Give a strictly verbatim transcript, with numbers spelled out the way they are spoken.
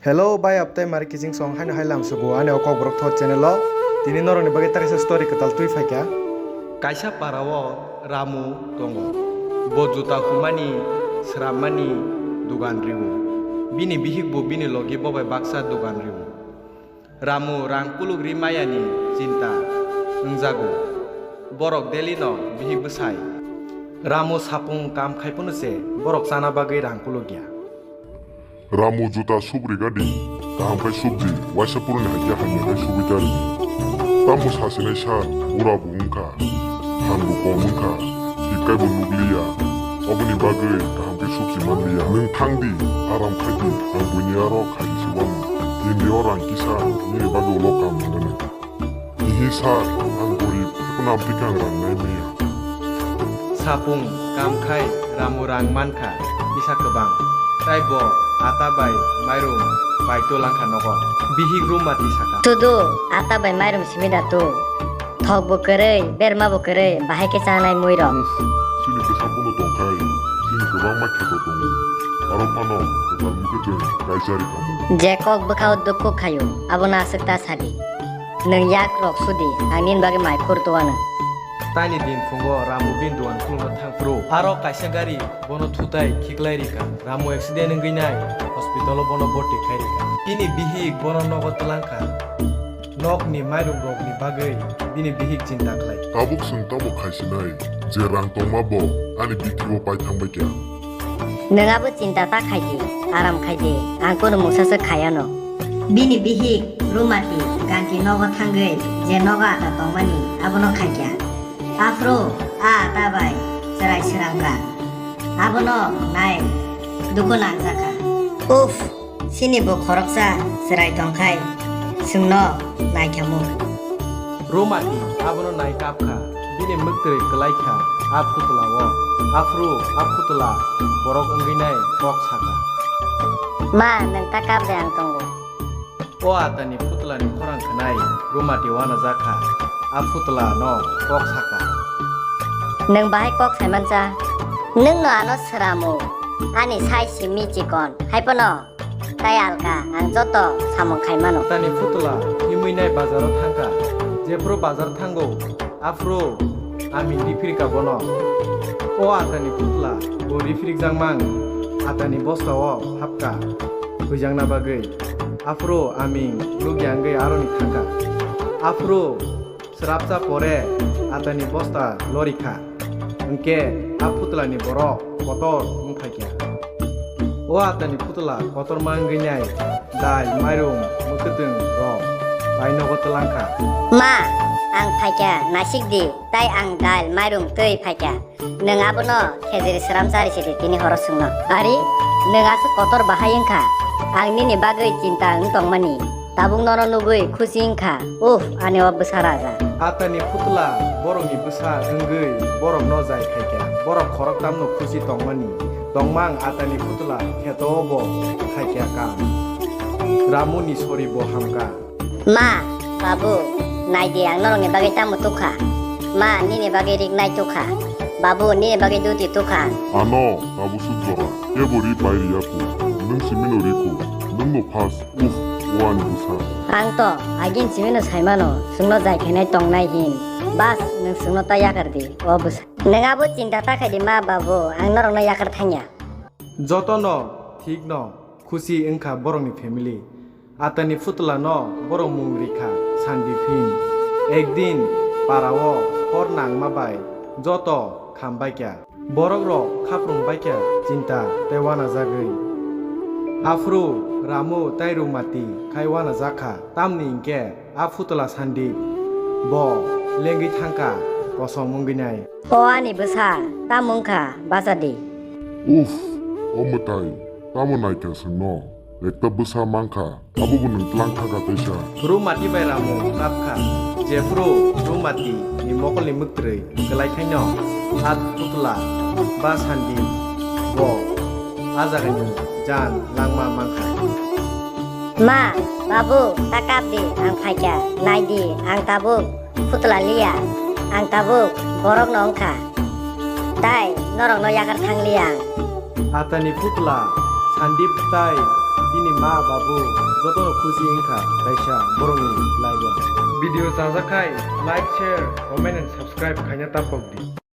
Hello, bai aptai mari kiching song haino hai lamsugo ani o Kokborok Thot channel o. Tini norokni bagwi ta kaisa story kwtal twi phaikha. Kaisa para o Ramu tongo. Bo juta humani, swrammani dugan rio. Bini bihik bo bini logi bo bai baksa dugan rio. Ramu rang kuluk ri maya ni chinta wngjago. Borok daily no bihik bwsai. Ramu sapung kam khai phano se borok chana bagwi rang kuluk ya. Ramu juta sub rigadi, kaham khai subdi, waisa puruni hai khe hamya khai subui ta ridi. Tamo sasinai sir, bura bo wngkha, phan bo kom wngkha, hikkai bo nukliya. Oboni bagwi kaham khe subsi manliya. Nwng thangdi, aram khaidi, ang buini aro khaidi se wano. India o rang kisa, nini bagwi ulo kam nangnani. Ihi sir, ang gorib, haikhe no amtwi khe ang rang nai manya. Sapung kam khai Ramu rang mankha kisa kwbang, tai bo ata bai mairum bai to langkha nogo. Bihik Rumati saka. Tudu, ata bai mairum simi da tu. Thok bo kwrwi, berma bo kwrwi, bahai khe chanai mui rok. Uff, chini bwsa bono tongkhai, chini kwbangma kheto tongo. Aro phano kwtal mukhe chwng kaisa ri khamu. Je kok bwkhao dukhu khaio, abono aswk ta sadi. Nwng yak rok sudi, ang nini bagwi mai phur tuanw. Taini din phungo Ramu bini dugan khulumna thang phuru. Aro kaisa gari bono thutai khiklai rikha. Ramu accident wngwi nai hospital o bono bhorti khai rikha. Bini bihik bono nogo twlangkha. Nokni mairum rokni bagwi bini bihik chinta khlai. Tabuk chwng tamo khaisinai, je rang tongma bo ani bithi o pai thangbai kha. Nwng abo chinta ta khai di, aram khai di, ang kunu mungsa se khai ano. Bini bihik Rumati ganti nogo thangwi je nogo ata tongmani abono khai kha. Aphuru a ata bai chwrai swrang kha. Abono nai dukhu nangjakha. Uff, chini bo khoroksa chwrai tongkhai chwngno naikhamu. Rumati abono nai kapkha, bini mwktwrwi kwlaikha a phutla o. Aphuru a phutla borok wngwi nai kok sakha. Ma, nwng ta kap de, ang tongo. O atani phutla ni khorang khwnai Rumati uanajakha, a phutla no kok sakha. Nwng bahai kok saimancha? Nwng no ano swramo, ani sai simi chikon, hai phano. Tai alka, ang joto samung khai mano. Atani phutla himwi nai bazaro thangkha. Jephuru bazar thango, aphuru aming riphirkha bono. O atani phutla bo riphirjakmang atani bosta o hapkha huijakna bagwi. Aphuru aming lugya wngwi aroni thangkha. Aphuru Swrapsa pore atani bosta lorikha, hwnkhe a phutlani borok kotor wng phaikha. O atani phutla kotorma wngwi nai dal, mairum, mwkhwtwng rok bai nogo twlangkha. Ma, ang phaikha, naisik di, tai ang dal, mairum twi phaikha. Nwng abono khejri sram chari sidi tini horo chwngno. Ari, nwng aswk kotor bahai wngkha, ang nini bagwi chinta wng tongmani. Tabuk nono nugwi khusi wngkha. Uff, ani o bwsa raja. Atani phutla borokni bwsa wngwi borokno jai khaikha. Borok khoroktamno khusi tongmani. Tongmang atani phutla kheto bo khaikha kam. Ramuni sori bo hamkha. Ma, babu, nai di, ang norokni bagwi tamo tukha. Ma, nini bagwi rik nai tukha. Babu, nini bagwi duti tukha. Ano, babu sujora, kebo ri pai riya ku. Nwng simino ri ku. Nwng no phas, uff, o ani bwsa. Ang to, agin simino saimano, chwngno jai khainai tongnai hin. Bas, nwng chwngno ta yakar di, o bwsa. Nwng abo chinta ta khai di ma, babu, ang norokno yakar thangya. Jotono thik no khusi wngkha borokni family. Atani phutla no borok mung rikha Sandip hin. Ekdin para o hor nangma bai joto kham baikha. Borok rok khaprung baikha chinta tei uanajagwi. Aphuru Ramu tei Rumati khai uanajakha, tamni hinkhe a phutla Sandip bo lengwi thangkha kosom wngwi nai. O ani bwsa, tamo wngkha, bacha di. Uff, o mwtai, tamo naikha chwngno? Ekta bwsa mankha, abo bo nwng tlang thaka teisa. Rumati bai Ramu kapkha, jephuru Rumati ni mokolni mwktwrwi kwlai khaino, a phutla ba Sandip bo a jagani jan langma mankha. Ma, babu, ta kap di, ang phaikha, nai di, ang tabuk phutla liya, ang tabuk borokno wngkha, tai norokno yakar thang liya ang. Atani phutla Sandip tai Bini ma babu jotono khusi wngkha kaisa borokni life o. Video chajakhai like, share, comment and subscribe khaina tapokdi.